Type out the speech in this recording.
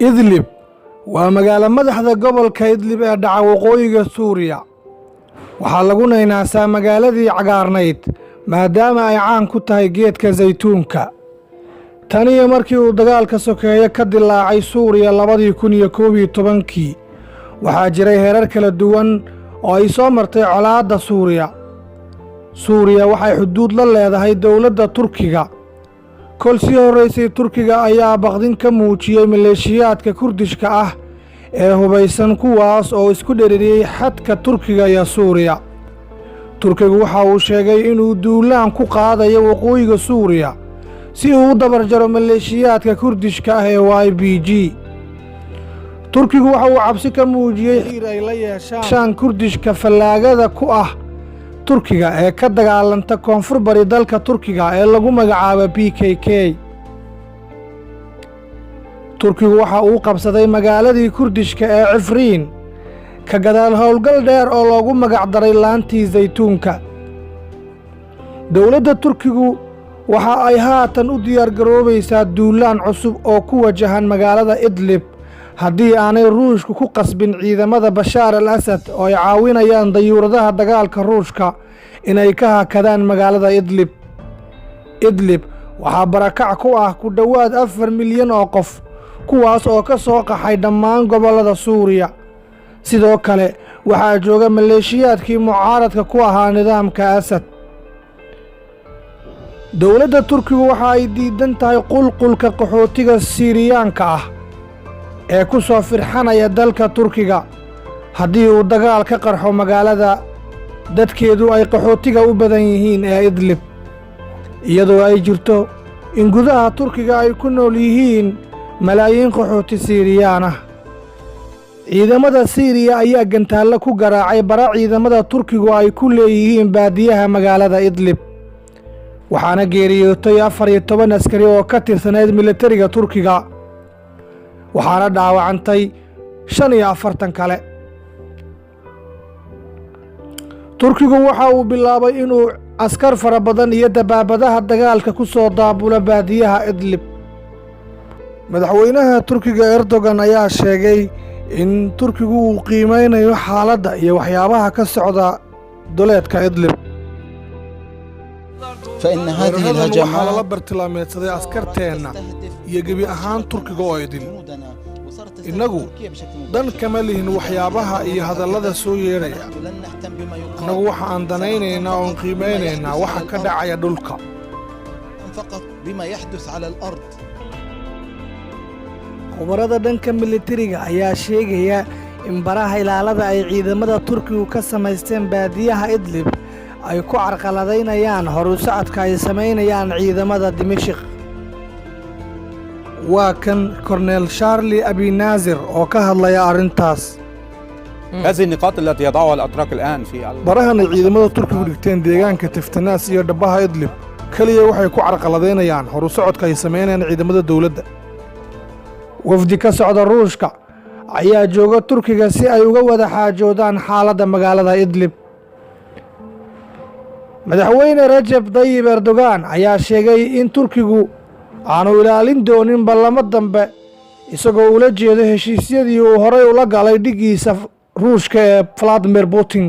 Idlib waa magaalo madaxda gobolka Idlib ee dhaca waqooyiga Suuriya. Waxaa lagu naynaasaa magaaladii cagaarnayd, maadaama ay caan ku tahay geedka saytuunka. Tan iyo markii uu dagaalka sokeeye ka dilaacay Suuriya 2011-kii, waxaa jiray heerar kala duwan oo ay soo martay colaadda Suuriya. Suuriya waxay xuduud la leedahay dowladda Turkiga. Kol sii horraysay, Turkiga ayaa baqdin ka muujiyey maleeshiyaadka Kurdishka ah ee hubaysan, kuwaas oo isku dhereriyey xadka Turkiga iyo Suuriya. Turkigu waxa uu sheegay inuu duulaan ku qaadayo waqooyiga Suuriya si uu u dabar jaro maleeshiyaadka Kurdishka ah ee YPG. Turkigu waxa uu cabsi ka muujiyey xiriir ay la yeeshaan Kurdishka fallaagada ku ah Turkiga ee ka dagaalanta koonfur bari dalka Turkiga ee lagu magacaabo PKK. Turkigu waxa uu qabsaday magaaladii Kurdishka ee Cifriin ka gadaal howlgal dheer oo loogu magac daray Laantii Saytuunka. Dowladda Turkigu waxa ay haatan u diyaargaroobaysaa duulaan cusub oo ku wajahan magaalada Idlib, haddii aanay Ruushku ku qasbin ciidamada Bashaar al Asad, oo ay caawinayaan dayuuradaha dagaalka Ruushka, inay ka hakadaan magaalada Idlib. Idlib waxaa barakac ku ah ku dhowaad 4 milyan oo qof, kuwaas oo ka soo qaxay dhammaan gobollada Suuriya. Sidoo kale waxaa jooga maleeshiyaadkii mucaaradka ku ahaa nidaamka Asad. Dowladda Turkigu waxa ay diidan tahay qulqulka qaxootiga Siiriyaanka ah ee ku soo firxanaya dalka Turkiga haddii uu dagaal ka qarxo magaalada dadkeedu ay qaxootiga u badan yihiin ee Idlib, iyadoo ay jirto in gudaha Turkiga ay ku nool yihiin malaayiin qaxooti Siiriyaan ah. Ciidamada Siiriya ayaa gantaallo ku garaacay bara ciidamada Turkigu ay ku leeyihiin baadiyaha magaalada Idlib, waxaana geeriyootay 14 askari oo ka tirsanayd militariga Turkiga, waxaana dhaawacantay 45 kale. Turkigu waxa uu bilaabay inuu askar fara badan iyo dabaabadaha dagaalka ku soo daabulo baadiyaha Idlib. Madaxweynaha Turkiga Erdogan ayaa sheegay in Turkigu uu qiimaynayo xaaladda iyo waxyaabaha ka socda duleedka Idlib. فإن هذه Weeraradan waxaa lala الهجمات bartilmaameedsaday askarteenna iyo gebi ahaan Turkiga oo idil. Innagu dan kama lihin waxyaabaha iyo hadallada soo yeedhaya. Annagu waxa aan danaynaynaa oon qiimaynaynaa waxa ka dhacaya dhulka. فقط بما يحدث على الأرض. Khubarada dhanka militariga ayaa sheegaya in baraha ilaalada ay ciidamada Turkigu ka samaysteen baadiyaha Idlib ay ku carqaladaynayaan horu socodka ay samaynayaan ciidamada Dimashik. Waa kan Korneel Sharli Abinaazir oo ka hadlaya arrintaas. هذه النقاط التي يضعها الأتراك الآن في Barahan ay ciidamada Turkigu dhigteen deegaanka Tiftanaas iyo dhabbaha Idlib keliya waxay ku carqaladaynayaan horu socodka ay samaynayaan ciidamada dowladda. Wafdi ka socda Ruushka ayaa jooga Turkiga si ay uga wada xaajoodaan xaaladda magaalada Idlib. Madaxweyne Rajab Dayib Erdogan ayaa sheegay in Turkigu aanu ilaalin doonin ballamo dambe, isagoo ula jeedo heshiisyadii uu horay ula galay dhiggiisa Ruushka ee Vladimir Putin.